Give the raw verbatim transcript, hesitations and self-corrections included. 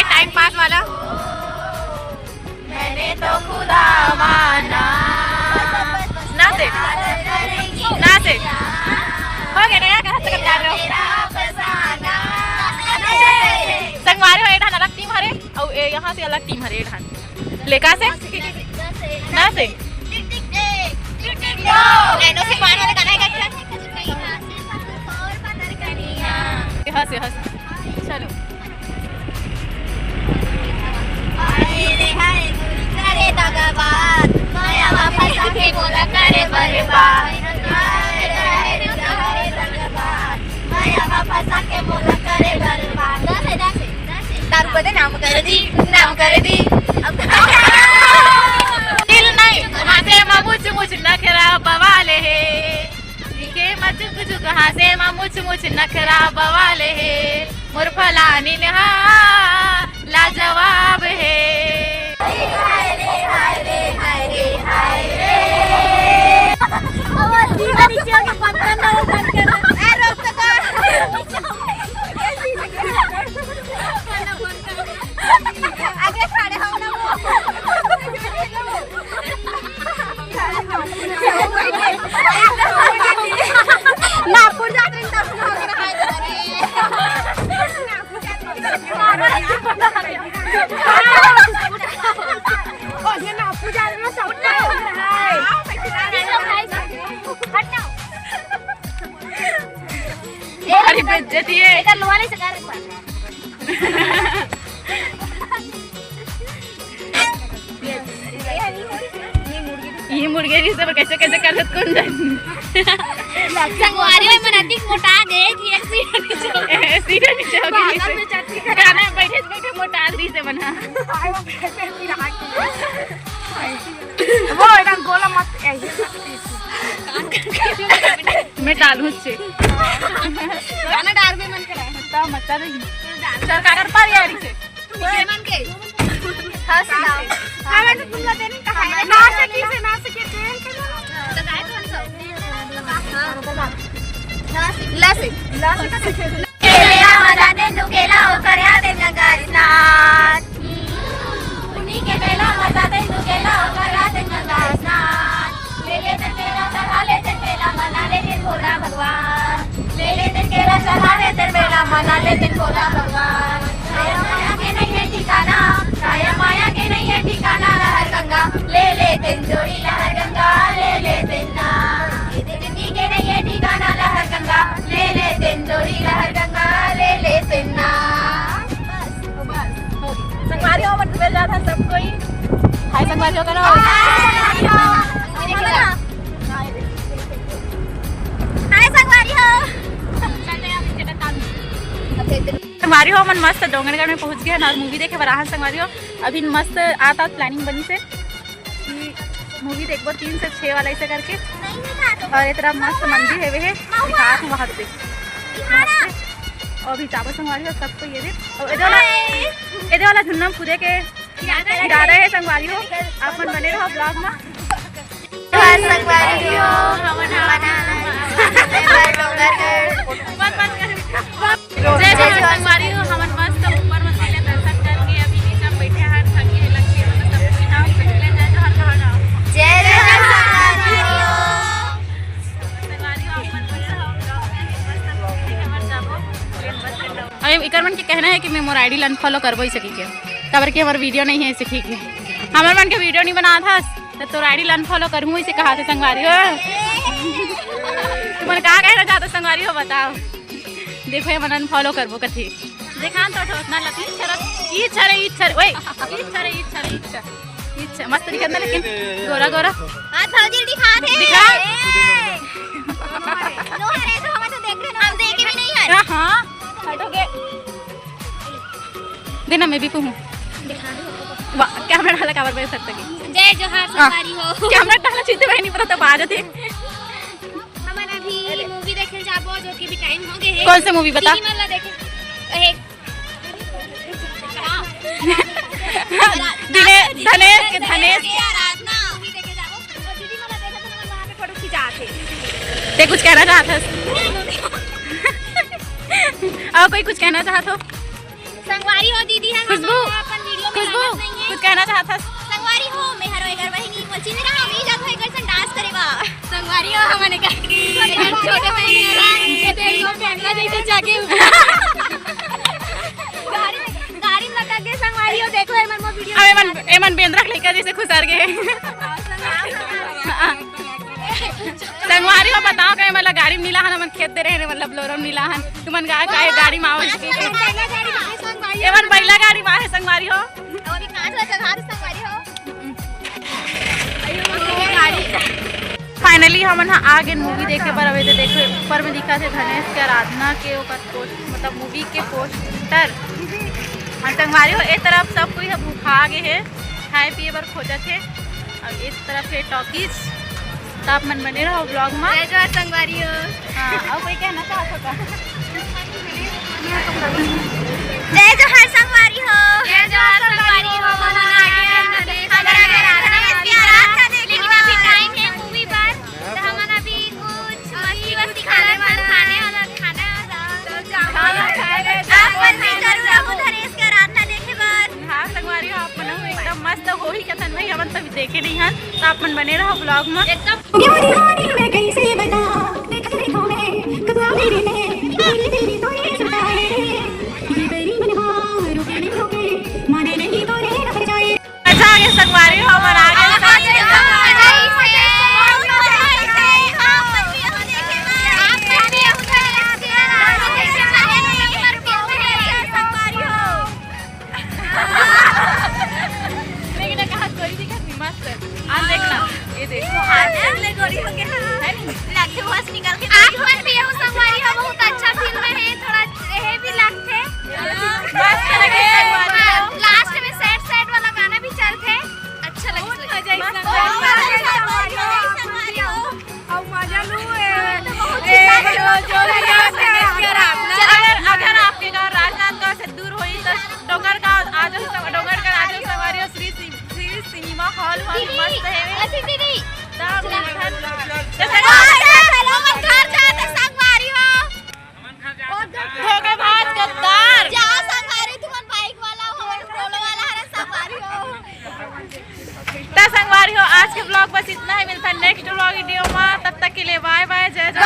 Time pass वाला। मैंने तो खुदा माना। ना से, ना से। हो गया ना, कहाँ तक जा रहे हो? संगवारी हो, ए ढान अलग टीम हरे, और ए, यहाँ से अलग टीम हरे, ए ढान। लेका से? ना से? नैनो से पान वाला गाना है क्या? हंस, हंस। चलो। हाय रे हाय, करे दगाबाज, माया वापस आके बोला करे बर्बाद। हाय रे हाय, करे दगाबाज, माया वापस आके बोला करे बर्बाद। दारू बदे नाम कर दी, नाम कर दी। अब दिल नहीं, हाथे मा मुछ मुछ नखरा बवाल हे। दिखे मा चुक चुक, हाथे मा मुछ मुछ नखरा बवाल हे। मोर फलानिन हा लाजवाब हे। आगे खड़े हो ना वो। नागपुर जाते हैं तब ना हो रहा है। ओ, ये नागपुर जा रहे हैं, सब अरे बेइज्जती है। एकर लोहा नहीं सका रे। ये मुर्गे जी से कैसे कैसे कर सकते कौन जाने। संगवारी में मन अधिक मोटा गए कि एक सीट नीचे हो गए। ए, सीट नीचे हो गई। पागल में चटनी खा गाना बैठे बैठे मोटा दी से बना। वो एकदम गोला मत ऐसे। मैं डालूं से। गाना डाल में मन करा है। मत मत नहीं। सरकार पर यारी से। मन के। हाँ, सुनाओ। हाँ, मैं तो तुम लोग देने कहा है। ना सकी से, ना सकी, तेल के ना। तो गाय कौन सा? हाँ। लसी। लसी। केला मजा दे तू केला, ओकर याद में गंगा स्नान। उन्हीं के मेला मजा दे तू केला, ओकर याद में गंगा स्नान। ले ले ते केला, चढ़ा ले ते केला, मना ले ते भोला भगवान। ले ले ते केला, चढ़ा ले ते केला, मना ले ते भोला भगवान। काया माया के नहीं है ठिकाना, काया माया के नहीं है ठिकाना, लहर गंगा ले ले ते जोड़ी, लहर गंगा ले ले ते ना। ये जिंदगी के नहीं है ठिकाना, लहर गंगा ले ले ते जोड़ी, लहर गंगा ले ले ते ना। संगवारी हो, बट मिल जाता सब कोई। हाय संगवारी हो करो। हाय संगवारी हो। संगवारी हो, हमन मस्त डोंगरगढ़ में पहुंच गए हैं और मूवी देखे बर आए हन संगवारी हो। अभी मस्त आता प्लानिंग बनी से कि मूवी देखबो तीन से छः वाला ऐसे करके। और इतना मस्त मंदिर है वे है, दिखात हूँ वहाँ पे। और अभी जाबो संगवारी हो सबको ये दे। और इधर वाला, इधर वाला झुन्नम कूदे के इरादा है संगवारी हो, आप मन बने रहो ब्लॉग में। संगवारी हो, हमन डोंगरगढ़। जय जोहार संगवारी हो, हमन मस्त ऊपर मंदिर के दर्शन करके अभी नीचे बैठे हैं, थके लगते हैं, मतलब सबके नाम से चले जाए, जोहार कहा जाओ। जय जोहार संगवारी हो। संगवारी हो, आप मन बने रहो ब्लॉग में, मस्त घूमे के हमन जाबो। अरे, एकर मन के कहना है कि मैं मोर आईडी ल अनफॉलो करबो इसे कहिके, काबर कि हमर वीडियो नहीं है इसे कहिके। हमर मन के वीडियो नहीं बनात हस, त तोर आईडी ल अनफॉलो करहूँ इसे कहा थे संगवारी हो। तुमन का कहना चाहते संगवारी हो, बताओ। देखो, ये मन अनफॉलो करबो कथे। देखा तो उठो, उतना लती इच्छा रह, इच्छा रह, इच्छा रह, ओए, इच्छा रह, इच्छा रह, इच्छा। इच्छा, मस्त दिखत ना, लेकिन गोरा, गोरा। आज भौजी दिखा दे। दिखा। ए। नो हरे, तो हमें तो देख रहे ना। हम देखे भी नहीं है। हाँ, हाँ। हटोगे। देना, मैं भी कहूँ। दिखा दो। वाह, कैमरा डाला, काबर बैठ सकते हैं। जय जोहार हाँ। संगवारी हो। कैमरा डाला, चीते बहनी पर तो बाज थे। हमन अभी मूवी देखे जाबो, जो कि भी टाइम हो गए है। कौन से मूवी बता? सिनेमा ला देखे। ए, दिने-, धनेश के, धनेश के। ते कुछ कहना चाहत हस? और कोई कुछ कहना चाहत हो? संगवारी हो दीदी, हम खुशबू, अपन वीडियो में खुशबू, कुछ कहना चाहत हस? संगवारी हो, मैं हरो एकर बहिनी, मोची मेरा हम ही जब है कैसन डांस करेगा। संगवारी हो, हमने का छोटे बहिनी है, ये देखो, पहला जैसे जाके गाड़ी, गाड़ी में लटक गए संगवारी हो, देखो, एमन मो वीडियो अब एमन, एमन बेंदरा के लइका जैसे खुसर गए। संगवारी हो, बताओ, कहे मतलब गाड़ी में मिला हन, हमन खेत दे रहे, मतलब लोरम मिला हन, तुमन गाय काहे गाड़ी में आवत के? एमन बैला गाड़ी में आहे संगवारी हो। और ये कांच वाला जगह है संगवारी हो। फाइनली हमन ह आ गेन मूवी देखे बर। अबे तो देखो, ऊपर में दिखत हे धनेश के आराधना के ओकर पोस्ट, मतलब मूवी के पोस्टर। और संगवारी हो, ए तरफ सब कोई ह भूखा गे हे, खाए पिए बर खोजत हे। और इस तरफ हे टॉकीज। तो आप मन बने रहो ब्लॉग में। जय जोहार संगवारी हो। हाँ, और कोई कहना चाहत हो का? जय जोहार संगवारी हो। जय जोहार संगवारी हो। हमन आ गे हन धनेश के आराधना देखे बर। लेकिन अभी टाइम हे मूवी बर, तो हमन अभी कुछ मस्ती वस्ती खाने वाला, खाने वाला खाना। आप मन भी जरूर आबू धनेश के आराधना देखे बर। हाँ संगवारी हो, आप मन एकदम मस्त होही कथन भाई, हमन तो अभी देखे नहीं हन, तो आप मन बने रहो ब्लॉग में। एकदम ये दीवानी मैं कैसे बता, देख रही हूँ मैं, कतरा मेरे ने, तेरी, तेरी तो ये सुना है रे। ये तेरी मन हाँ, रुके नहीं रुके, माने नहीं तो रे रह जाए। अच्छा, आगे संगवारी हो, हमन आगे। संगवारी हो। लेकिन कहा कोई भी घर मस्त है। आज देखना, ये देखो। आज ले गोरी हो गया। है नी? लगते हुआ से निकल के आप मन भी हो संगवारी हो, बहुत अच्छा फिल्म है, थोड़ा ये भी लगते। मस्त लगे संगवारी हो। लास्ट में सैड सैड वाला गाना भी चलते, अच्छा लगता है। मजा आई संगवारी हो। अब मजा लू ए। ए, जो, जो भी है, अगर, अगर आपके गाँव राजनांदगांव से दूर होई तो डोंगरगांव आ जाओ, डोंगरगढ़ आ जाओ संगवारी हो, Shri Singh Shri cinema hall hall दीदी, मस्त है। ऐसी दीदी। तब घर जाते संगवारी हो। हो गए भात गद्दार। जा संगवारी, तुमन बाइक वाला हो, टोलो वाला हरे संगवारी हो। तो संगवारी हो, आज के ब्लॉग बस इतना ही। मिलता है नेक्स्ट ब्लॉग वीडियो में, तब तक के लिए बाय बाय, जय जय।